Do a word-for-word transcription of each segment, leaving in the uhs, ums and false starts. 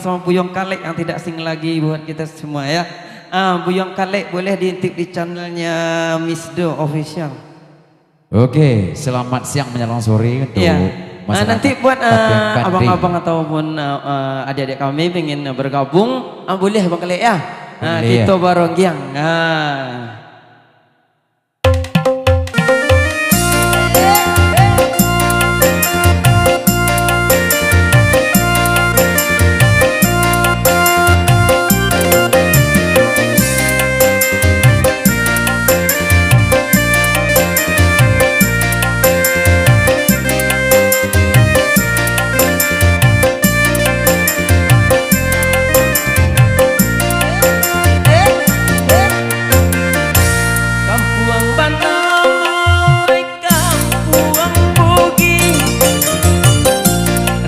sama Buyuang Kalek yang tidak asing lagi buat kita semua, ya. Ah, Buyuang Kalek boleh diintip di channelnya Misdo Official. Oke, selamat siang menjelang sore untuk, iya, masyarakat, ah, nanti buat, ah, Tapian Kandi, abang-abang ataupun, ah, ah, adik-adik kami pengen bergabung, ah, boleh Bang Kalek, ya. Ah, boleh, ya. Kita baronggiang. Ah. Kampuang banamo Kampuang Bugih,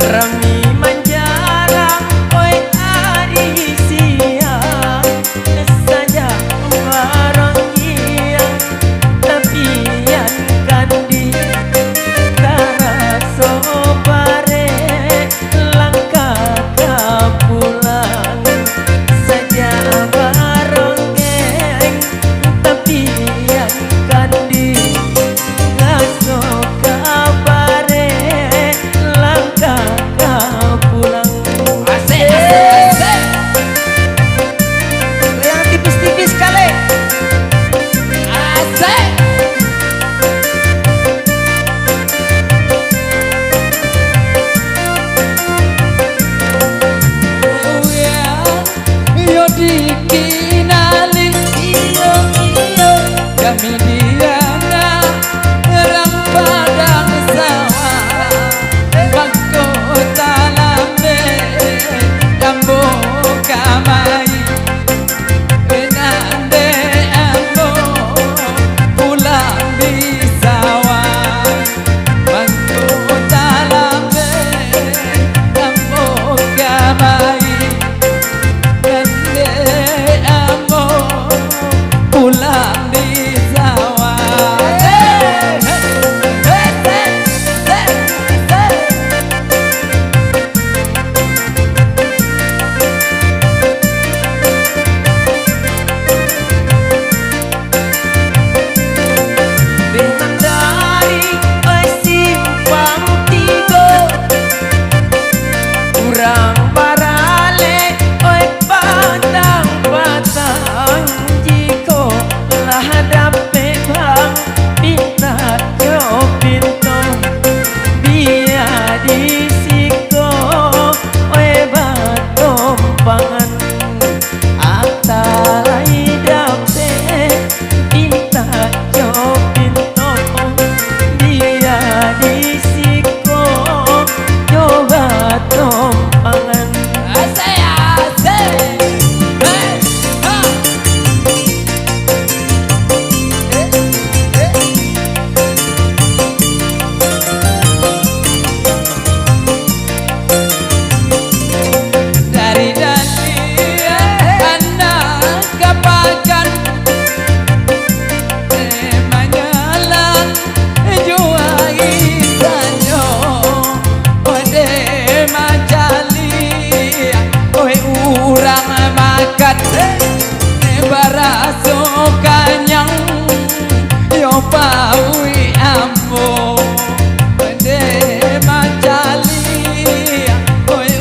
rami manjarang, oi, ari siang, sajak baronggiang, tapian kandi, taraso barek langkah ka pulang, sajak baronggiang, tapian kandi, raso ka barek langkah ka pulang. Asik, asik, asik. Goyang tipis-tipis, Kalek. Asik. Yo dikinali, iyo, iyo, kami di anak urang Padang Sawah, mangko talambek ambo kamari. Nan dek ambo pulang di sawah, mangko talambek ambo kamari. Nan dek ambo pulang di sawah. Dek nan dari, oi, Simpang Tigo, urang baralek, oi, patang-patang, jiko lah dapek bang, pintak jo pinto, bia di siko, oi, batompangan. Atah lai dapek, pintak jo pinto, bia di siko jo batompangan. Asik, asik. Hei, ha. Dari Daliah anak ka Pakan, eh, manyalang jua isanyo, ode mancaliak, oi, urang makan, eh, baraso kanyang, yo pauik ambo. Dek mancaliak, oi,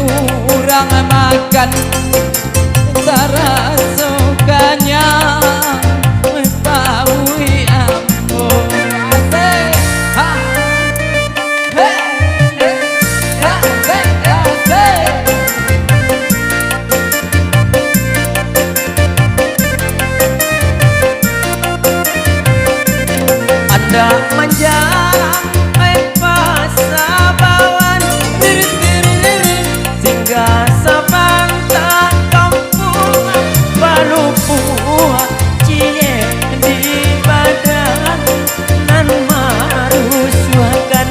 urang makan, taraso kanyang, oi, pauik ambo. Asik, ha. Hei, hei, asik, asik. Andak manjalang, ai, pasabawan, singgah sabanta kampuang, balupuah ciek di badan, nan marusuahkan,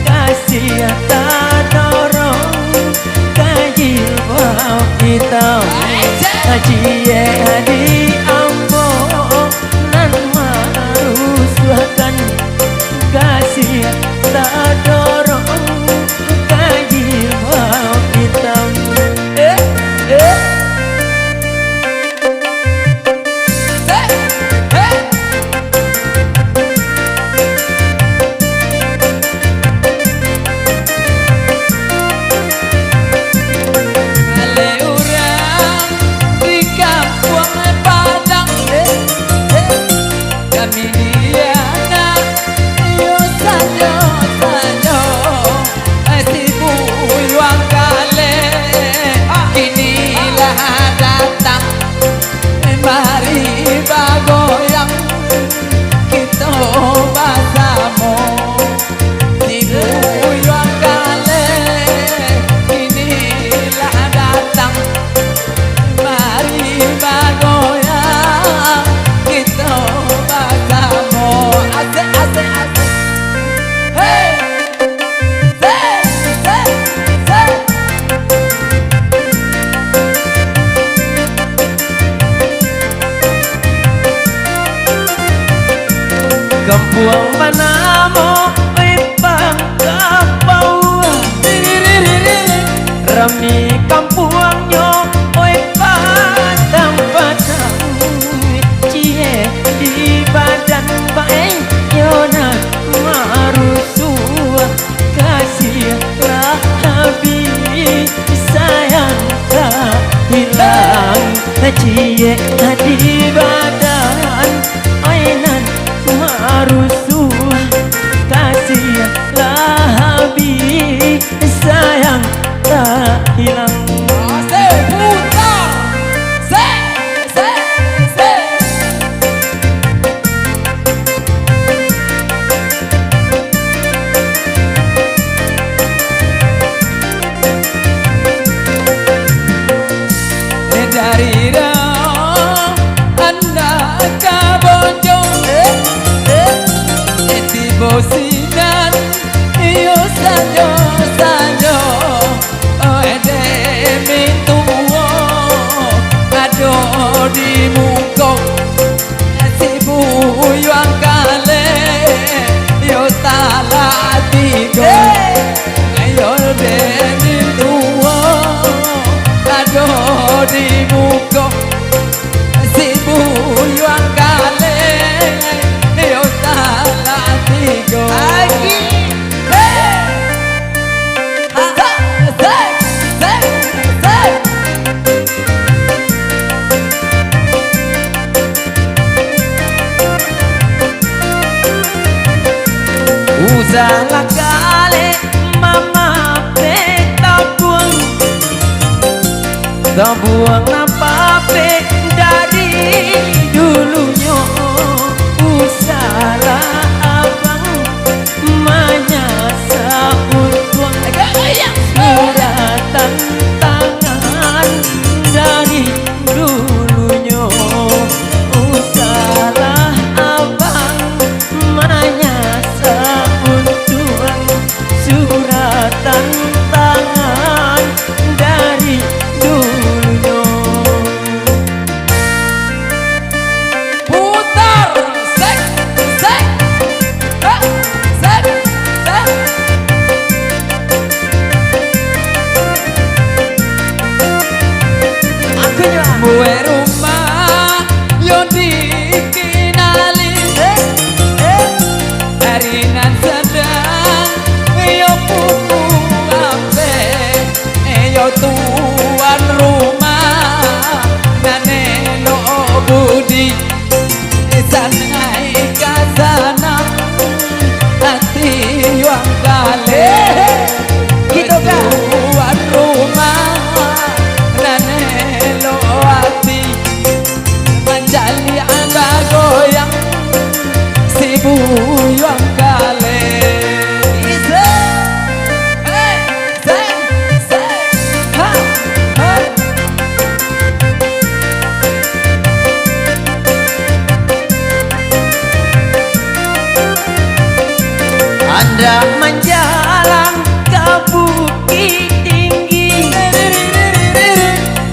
kasiah tadorong. Ka jilbab itam, ciek di ambo nan marusuahkan, kasiah tadorong ka jilbab itam. Puang banamo, oi, Pangkapauah. Rami kampuangnyo, oi, patang-patang. Ciek di badan bae, yo nan marusuah. Kasih lah habis, sayang tak hilang. Ciek di badan, ai nan marusuah. Kasih lah habis, sayang tak hilang. Asik, putar. Sik, sik, sik. Dari dah anak ka bonjong, eh, eh, eh, tibo sinan, iyo sanyo-sanyo. Oi, demi tuo, ado di muko, si Buyuang Kaleh, yo salah tigo. Yo demi tuo, ado di muko, si Buyuang Kaleh, yo salah tigo. Lagi. Hei! Usahlah kaleh mamapeh tabuang, tabuang nan papeh dari dulunyo. Usahlah abang manyasak untuang, suratan tangan dari dulunyo. Usahlah abang manyasak untuang, suratan tangan dari dulunyo. Putar, sek, sek, ha, sek, sek. Aku nyo. Buek rumah yo dikinali. Eh, eh. Ari nan sadang yo punguah ampek. Iyo tuan rumah nan elok budi, sanai ka sanang ati Yuang Kaleh. Kito ka. Tuan rumah nan elok ati, manjaliak bagoyang si Buyuang Kaleh. Ise. Hei. Sek, sek, ha, ha. Andak manjalang ka Bukittinggi,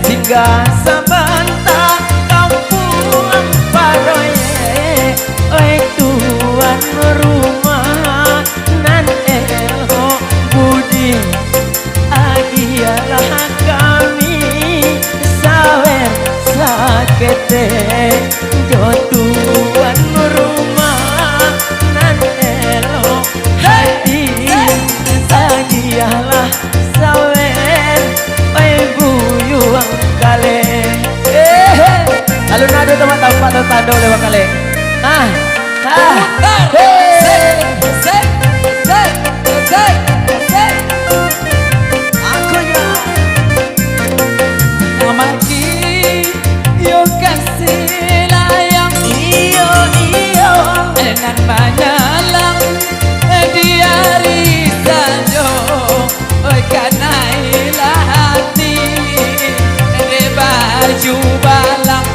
singgah sabanta kampuang paroyek, oi tuan rumah nan elok budi. Agiahlah kami sawer saketek, jo tuan rumah nan elok hati. Agiahlah sawer, oi Buyuang Kaleh. Eh, alun ado tampak-tampak tando lewat Kaleh. Ah. Putar. Hei. Sek, sek, sek, sek, sek. Aku nyo. Namaki yo kasih layang. Iyo, iyo. Nan manyalang di ari sajo. Oi, kanailah ati dek baju balang.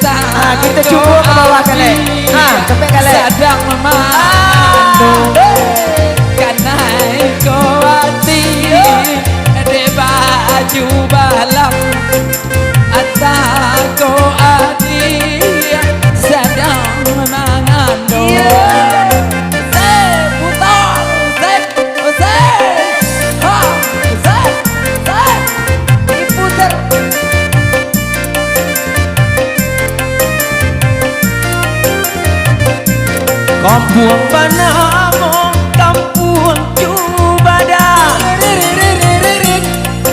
Ah, kito cubo ka bawah, Kalek. Ah, capek, Kalek. Sadang mamando. Ah. Kanai ko ati dek baju balang. Atako ati sadang mangando. Iyo. Kampuang banamo Kampuang Cubadak.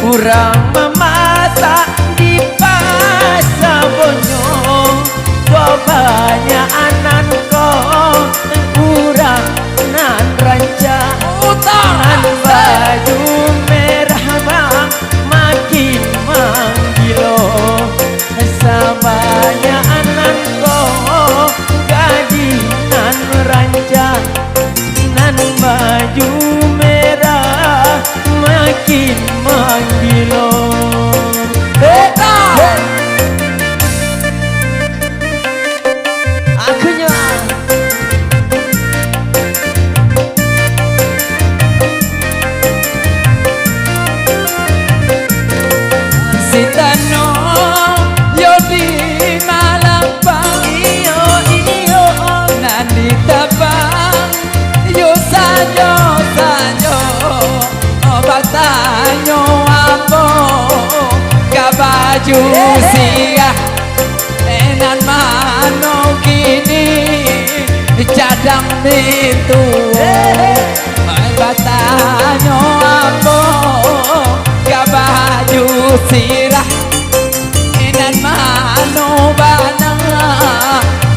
Urang mamasak di Pasa Bonyok. Kabanyakan nan ko urang nan rancak. Nan baju merah bang makin manggilo. Sabanyak nan ko gadih nan rancak, nan baju merah makin manggilo. Eta! Akhirnya. Sitano yo di Malapang, iyo, iyo, nan ditabang yo sanyo-sanyo, batanyo ambo ka baju sirah. Eh, nan mano kini cadang mintuo? Eh, batanyo ambo ka baju sirah. Eh, nan mano bana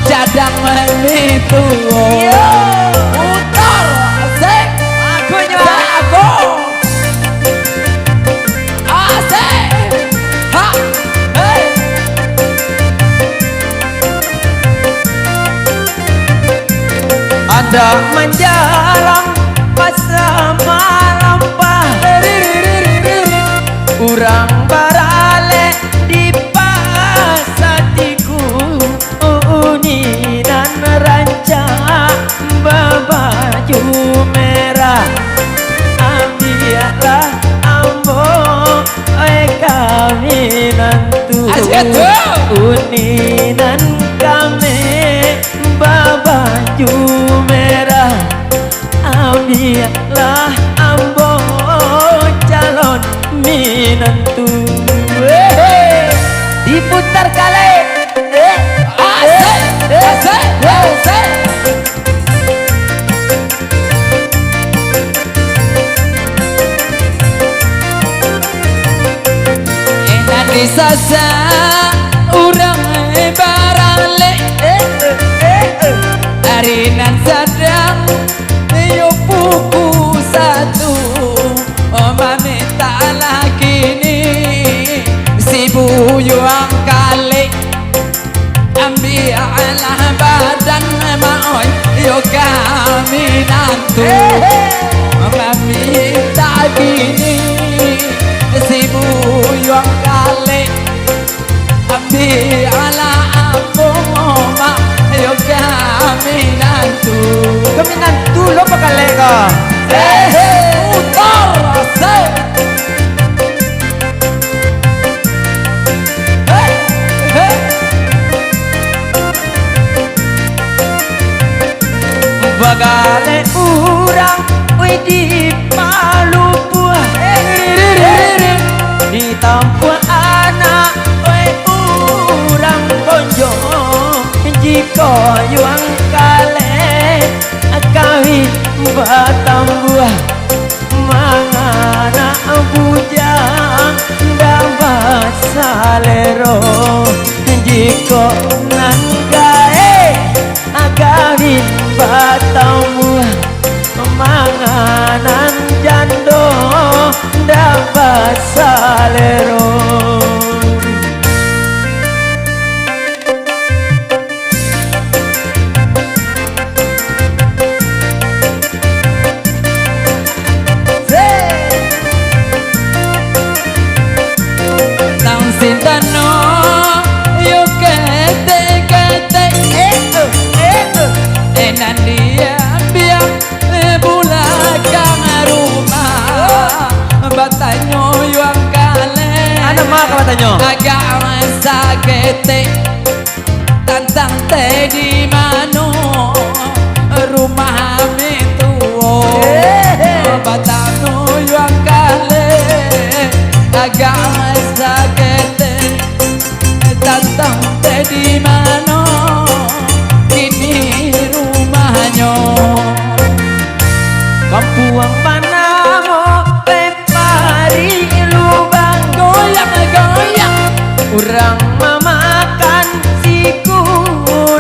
cadang mintuo? Yo. Putar, asik. Akhirnya. Asik. Ha! Hei! Andak manjalang pasa malampah, urang baralek di Pasa Tiku. Uni nan rancak babaju merah, ambiaklah ambo, oi, kaminan tu. Asyik tu. Uni nan kami babaju merah, ambiaklah ambo calon minantu. Wehe. Diputar kalek. Eh, asik, eh, asik, eh, asik. Enak disasa urang baralek. Eh, eh, eh, eh. Ari nan sadang yo pukul satu, mamintak lah kini si buyuang kalek. Ambiaklah badan, mak oi, yo kami nantu. Mamintak kini si buyuang kalek. Ambiaklah ambo, mak, yo kami nantu. Kami nantu lo pakalek ko. Hehe, putar, asik. Hei, hei. Bagalek urang, weh, di Palupuah. Ditampuak anak, weh, urang Bonjo. Jikok yuang kalek, kawin batambuah. Manganak bujang ndak basalero, jikok nan gaek kawin batambuah, manganak jando ndak basalero. Tang sintano, yo ketek-ketek, eh, eh, eh, eh. Eh, nan diambiak, eh, bulakang rumah. Batanyo yuang kalek. Anu ma ka batanyo? Agak saketek. Tantang teh di mano rumah mintuo. Hehe. Batanyo yuang kalek agak saketek. Tantang teh di mano kini rumahnyo. Kampuang banamo Pepari Lubang. Goyang, goyang. Urang mamakan siku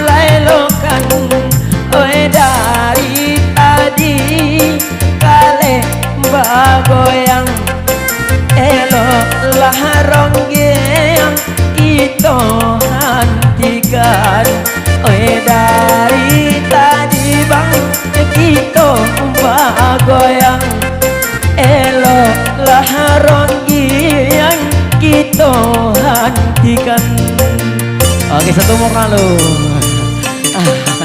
lai lokan. Oi, dari tadi kaleh bagoyang. Eloklah ronggiang kito hantikan. Oi, dari tadi bang kito bagoyang. Eloklah ronggiang kito hantikan. Oke, satu murah lu. Ah.